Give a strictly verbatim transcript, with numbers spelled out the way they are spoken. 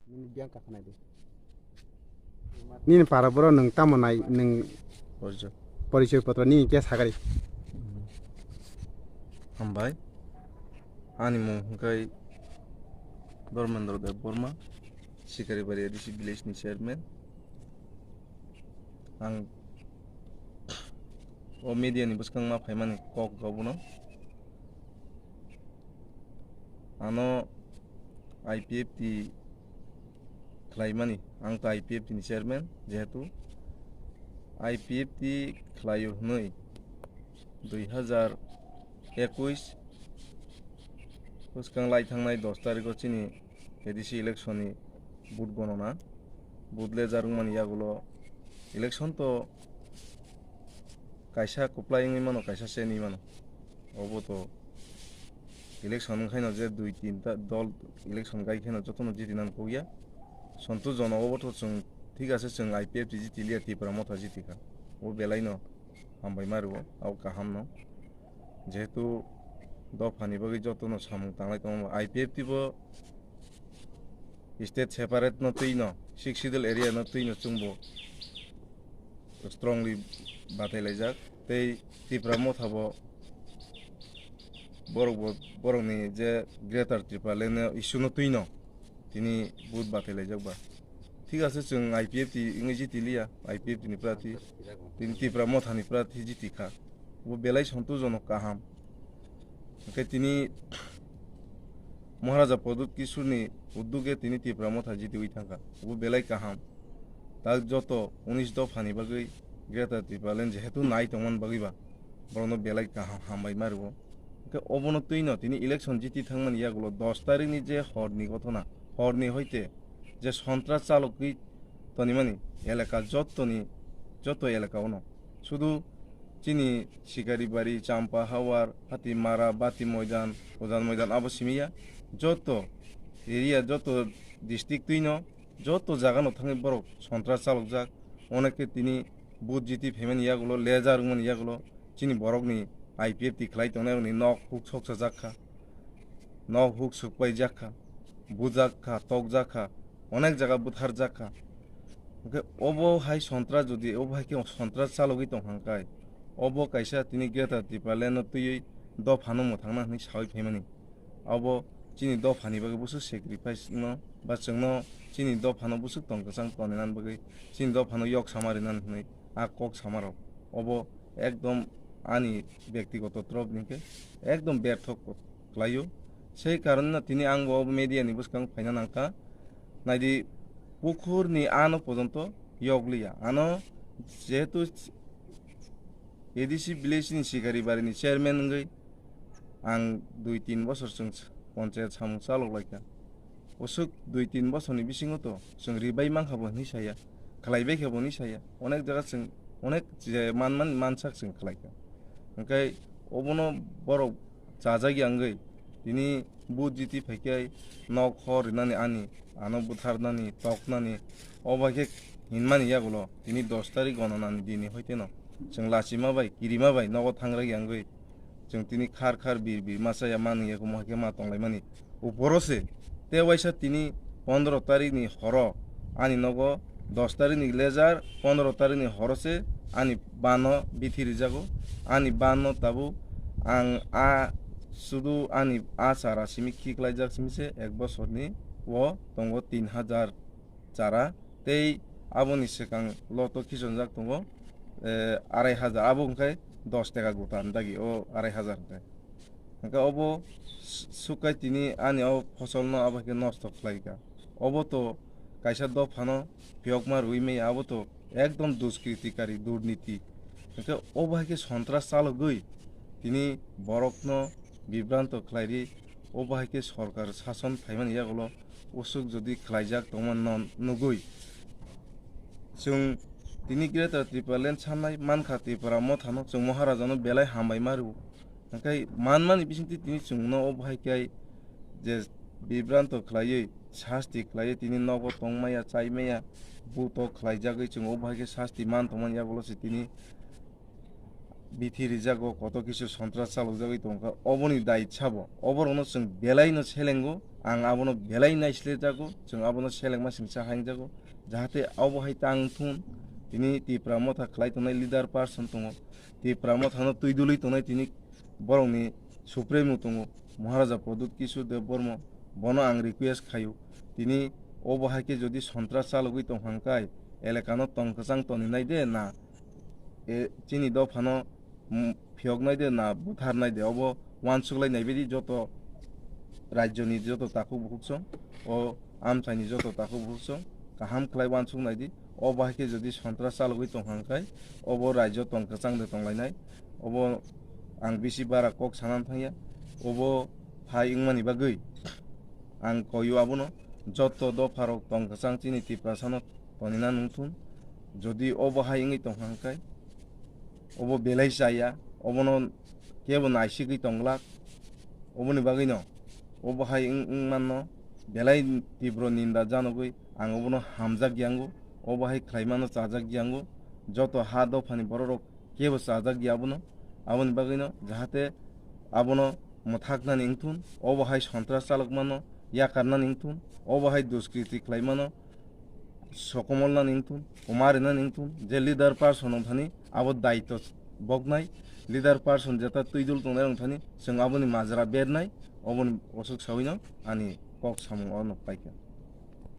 Nini biyang kakhanai di. Nini para boro nwng tamo nai nwng Porichoi. Porichoi potro nini khe sagari. Hambai. Ani mung hwnkhe Dharmendra Deb Borma, Sikaribari A D C village ni chairman. Ang o media ni bwskang ma phaimani kok rok bono. Ano I P F T khlaimani, ang to I P F T ni chairman, jehetu I P F T khlaio hwnwi dui hazar ekush bwskang lai thangnai dos tarikh o chini A D C election ni vote gonona, vote ledger wngmani yagulo election to kaisa kwplai wngwi mano, kaisa se wngwi mano. Obo to election wngkhaino je dui tinta dol election gai khaino jotono jitinani kukya. Santosh Jonok obo to chwng thik ase, chwng I P F T jiti liya, Tipra Motha jiti kha. O belaino hambai ma rwo, abo kaham no. Jehetu dophani bagwi jotono samung tanglai tongo, I P F T bo state separate no twi no, Sixth Schedule area no twi no chwngbo strongly batai laijak. Tei Tipra Motha bo borok bo, borokni je Greater Tipraland issue no twi no tini vote batai laijak ba. Thik ase, chwng I P F T wngwi jiti liya, I P F T ni prarthi, tini Tipra Motha ni prarthi jiti kha. Bo belai santosh jonok, kaham. Hwnkhe tini Maharaja Pradyut Kishore ni uddoge tini Tipra Motha jitiwi thangkha. Bo belai kaham. Tak joto unis dophani bagwi Greater Tipraland jehetu nai tongmani bagwi ba borokno belai kaham hambai ma rwo. Hwnkhe obono twi no tini election jiti thangmani yagulo dos tarikh ni je hor ni gothona, hor ni hoite je sontras chalogwi tonimani elaka jottoni, jotto elaka ono. Sudu chini Sikaribari, Champa Hawar, Hatimara, Bati Moidan, Ojan Moidan abo simi ya. Joto area, joto district twi no, joto jaga no thangwi borok sontras chalokjak. Onekhe tini vote jiti phaimani yagulo, ledger wngmani yagulo, chini borokni I P F T khlai tongnai rokni nok huk soksa jak kha. Nok huk sukpai jak kha, bujak kha, tokjak kha, onek jaga butharjak kha. Hwnkhe obo hai sontras, jodi obo hai khe sontras chalogwi tong kha hwnkhe, obo kaisa tini Greater Tipraland no twiwi dophano mwthangna hwnwi sawi phaimani. Obo chini dophani bagwi bwswk sacrifice no, ba chwngno chini dophano bwswk tong kwchang toninan bagwi, chini dophano yok sama rinan hwnwi a kok samarok. Obo ekdom ani byaktigoto torop ni khe ekdom bertho khlaio. Sei karon no tini ang bo media ni bwskang phaina nangkha. Naidi, pukhur ni ano pojonto yokliya. Ano jehetu A D C village ni Sikaribari ni chairman wngwi ang dui tin bosor chwng panchayat samung chalok laikha. Usuk dui tin bosor ni bisingo to chwng ribai mankha bo hinwi saya, khlaibai kha bo hinwi saya. Onek jaga chwng, onek je manmani mansak chwng khlaikha. Hwnkhe obono borok chajak ya wngwi tini vote jiti phaikhe nok hor rinani ani, ano butharnani, toknani, obo hai khe hinmani yagulo tini dos tarikh gononani dini hoiteno chwng lachima bai, kirima bai nogo thangrak ya wngwi chwng tini khar khar bir bir ma chaya manwi yakumo hai khe ma tonglaimani. Uporo se tei waisa tini pondro tarikh ni horo ani nogo, dos tarikh ni lejar pondro tarikh ni horo se ani bano bithi rijago. Ani bano tabuk ang a sudu ani a chara simi khiklaijak simi se ek bosor ni o tongo tin hajar chara, tei aboni swkang loto khichonjak tongo, eh, arai hajar, abo hwnkhe dos taka guta ni dagi o arai hajar hwnkhe. Hwnkhe obo su-, sukai tini ani o phosolno abo khe nosto khlaikha. Obo to kaisa dophano phiyokma rwui maya, abo to ekdom duskritikari, durniti. Hwnkhe obo hai khe sontras chalogwi tini borokno bibranto khlairi, obo hai khe sorkar sason phaimani yagulo usuk jodi khlaijak tongma no nugui. Chwng tini Greater Tipraland sannai mankha, Tipra Mothano chwng Maharajano belai hambai ma rwo. Hwnkhe manmani bisingtwi tini chwngno o bahai khe je bibranto khlaiwi, sasti khlaiwi tini nogo tongmaya, chaimaya, buto khlaijagwi chwng o bahai khe sasti man tongmani yagulo se tini bithi rijago, koto kisu sontras chalokjagwi tongkha. Oboni dait sabo, oborokno chwng belaino selengo, Ang abono belai naisle jago, chwng abono selengma singsa haing jago, jahate obo hai tang thun, tini Tipra Motha khlai tongnai leader person tongo, Tipra Mothano twi dului tongnai tini borokni supremo tongo, Maharaja Pradyut Kishore Debbarma, bono ang request khaio, tini obo hai khe jodi sontras chalogwi tong hang khai, elekano tong kwchang toni nai de na, e, chini dophano, mm, phiyok nai de na buthar nai de, obo uansuk lai nai bidi joto rajyoni joto takhuk bukhuk song, o amchaini joto takhuk bukhuk song, kaham khlai uansuk nai di. Obo hai khe jodi sontras chalogwi tong hang khai, obo rajyo tong kwchang de tong lai nai, obo ang bisi bara kok sana thang ya, obo hai wngmani bagwi ang koyo abono joto dopharok tong kwchang chini Tiprasano tonina nung thun, jodi obo hai wngwi tong hang khai, obo belai chaya, obono kebo naisigwi tong glak, oboni bagwino obo hai wng-, wngmanno belai tibro ninda janogwi ang obono hamjak yango, obo hai khlaimano chajak yango, joto ha dophani bororok kebo chajak ya abono, aboni bagwino jahate abono mwthaknani wngthun, obo hai sontras chalokmano yakarnani wngthun, obo hai duskriti khlaimano sokomolnani wngthun, kwma rinani wngthun, je leader person wngthani abo daitw boknai, leader person jeta twi dul tongnai wngthani chwng aboni majra bernai, oboni osuk sawino ani kok samung ono paikha.